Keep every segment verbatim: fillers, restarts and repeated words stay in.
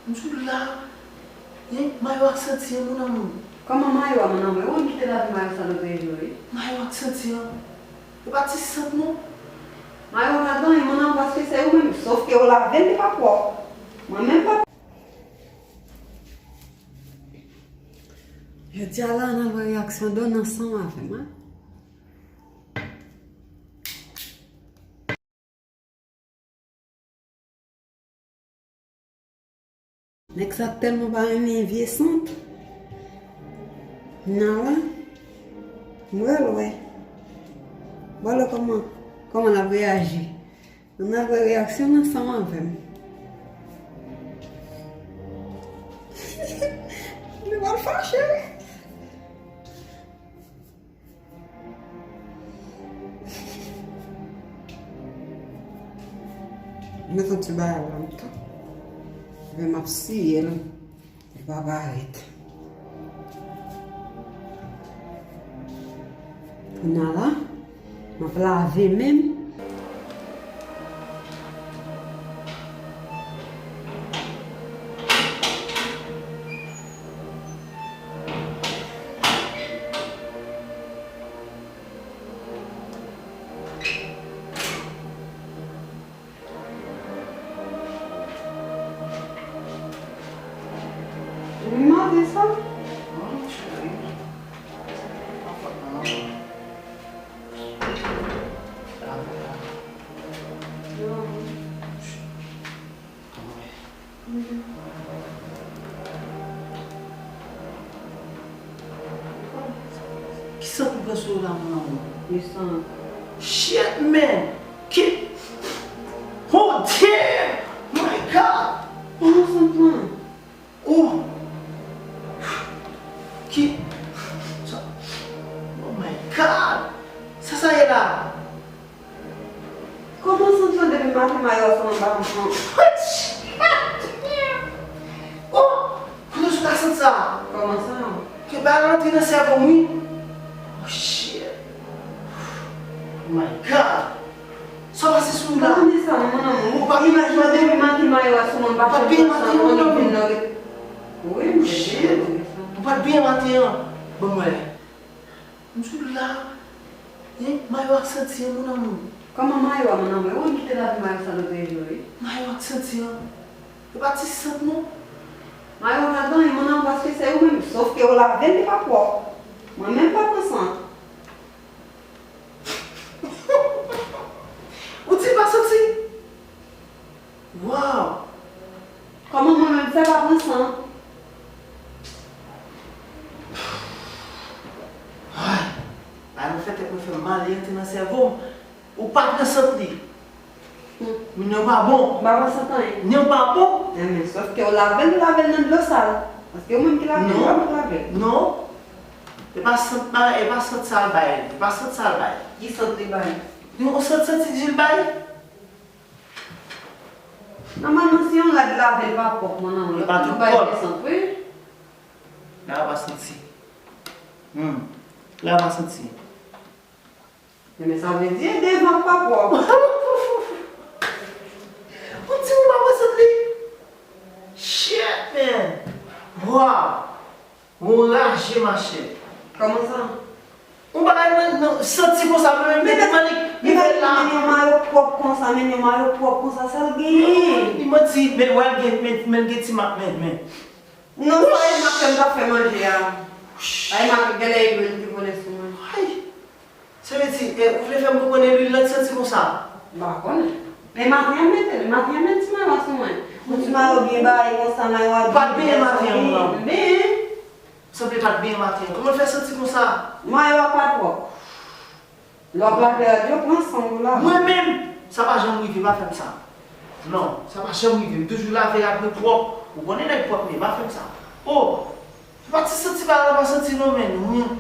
M sou la. Hein, mayo ak santi an, mon amour. Kòman mayo a, mon amour? Ou menm ki te lave mayo sa lòt jou, wi. Mayo ak santi an. E pa ti sant non. Mayo a pa gen anyen, mon amour, paske se ou menm. Sòf ke ou lave l, li pa pwòp. Mwen menm pa. Jodi a la, n ap wè reyaksyon Donna ansanm avè m, wi. Nèg sa tèlman pa renmen vye sant. Nala, m pral wè. M pral wè kòman, kòman l ap reyaji. Ann al wè reyaksyon l ansanm avè m. Li pral fache, wi. Mwen santi bagay la m tou. Epi m ap siye l, li pa parèt. Kounye a la, m ap lave men m. Wi, maten sa? Non, cheri. Pa fòt mwen non. Lave la. Non. Ki sant ou pran sou ou la, mon amour? Li sant. Shit, man! Ki... Oh, damn! My God! Kòman sant lan? Oh! Ki... sa... Oh my God! Sa sa ye la? Kòman sant lan depi maten mayo a sou anba m pran? Oh! Kote w sot la sant sa? Kòman sa? Ke bagay la antre nan sèvo m, wi. Oh, shit. Oh my God. Sa w pase sou ou la? Ou pa konnen sa non, mon amour. Ou pa gen imajine depi maten mayo a sou mwen, m pa janm pran sa, mwen vin nan ret. Wi, m te... Ou pa t byen maten an. Ban m wè. M sou la. Hein, mayo ak santi an, mon amour. Kòman mayo a, mon amour? Ou menm ki te lave mayo sa lòt jou, wi. Mayo ak santi an. E pa ti sant non. Mayo a pa gen anyen, mon amour, paske se ou menm. Sòf ke ou lave l, li pa pwòp. Mwen menm pa pran sant. Ou di pa santi? Wow! Kòman mwen menm fè pa pran sant? Ay, ay, mwen fè tèt mwen fè m mal, li antre nan sèvo m. Ou pa pran sant li. Hmm. Men non pa bon. M pa pran sant anyen. Non pa bon. Enben, sòf ke ou lave l, ou lave l nan dlo sal. Paske ou menm ki lave l, non, ou pa lave l. Non. E pa sant ba-, e pa sant sa l bay. E pa sant sa l bay. Ki sant li bay? Yon sant santi di l bay. Nòmalman, si yon rad lave l pa pwòp, mon amour, li pa tou bay pwòp. Desann, wi. La pa santi. Hmm. La pa santi. Men sa vle di, devan pa pwòp. Ou di ou pa wè sant li? Shit, man. Wow. Ou raje, machè. Kòman sa? Ou bagay mwen, non, santi konsa, mwen menm, men, men, men, men, men, yon mayo pwòp konsa, men yon mayo pwòp konsa, sa l genyen? Li manti, men wè l gen, men, men l gen ti mak, men, men. Non, sa e mak ke m t ap fè manje a. Ay, mak, genlè e lwil ki vole sou mwen. Ay. Sa vle di, e, ou vle fè m konprann e lwil la t santi konsa? M pa konnen. E maten an mete l, maten an met ti mayo sou mwen. Yon ti mayo byen baye konsa, mayo a byen... Ou pa t benyen maten an, non? M benyen. Sanble pa t benyen maten an. Kòman l fè santi konsa? Mayo a pa twòp. Lè w ap lave rad yo, pran san w pou lave. Mwen menm, sa pa janm rive, pa fè m sa. Non, sa pa janm rive. M toujou lave rad mwen pwòp. Ou konnen nèg pwòp m ye, pa fè m sa. Oh! Pati santi bagay la pa santi non, men. Mwen,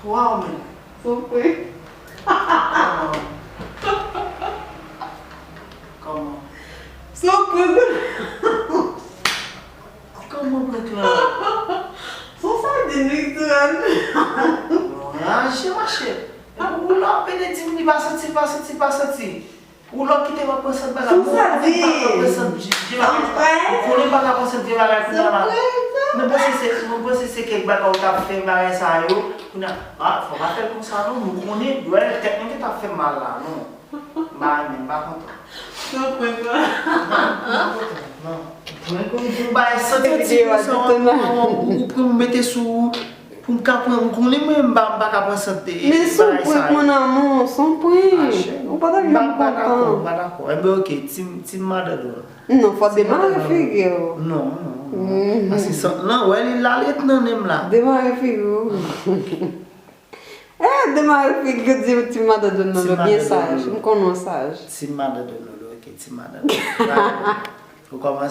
waw, men. Sou kwe. Kòman? Sou kwe. Kòman prank la? Son sadin, wi, Duran. Bon, raje, machè. Epi ou la, pede di m li pa santi, pa santi, pa santi. Ou lòt kite m ap pran sant bagay. Mwen konnen m pa ka pran sant vye bagay. Mwen konnen m pa ka pran sant vye bagay kounye a la. Mwen panse se, mwen panse se kèk bagay ou t ap fè bagay sa yo. Kounye a, ah, fò pa fè l konsa non. Mwen konnen, dwèl tèt mwen ki t ap fè m mal la, non. M pa renmen, m pa kontan. Mwen pa kontan, non. Mwen konn pou bagay santi ti konsa, ou pran m mete sou ou. Pou m ka pran, m konnen mwen, m pa, m pa ka pran sant e bagay sa yo. Men se yon prank, mon amour, se yon prank. Ou pa ta janm kontan. M pa dakò, m pa dakò. Enben, ok, team, team madanm. Non, fò demare figi w. Non, non, non. Paske sant lan, wè li la, li ret nan nen m la. Demare figi w. Eh, demare figi w, di team madanm Lolo byen saj. M konnen w saj. Team madanm Lolo, ok, team madanm Lolo. Ou kòmanse.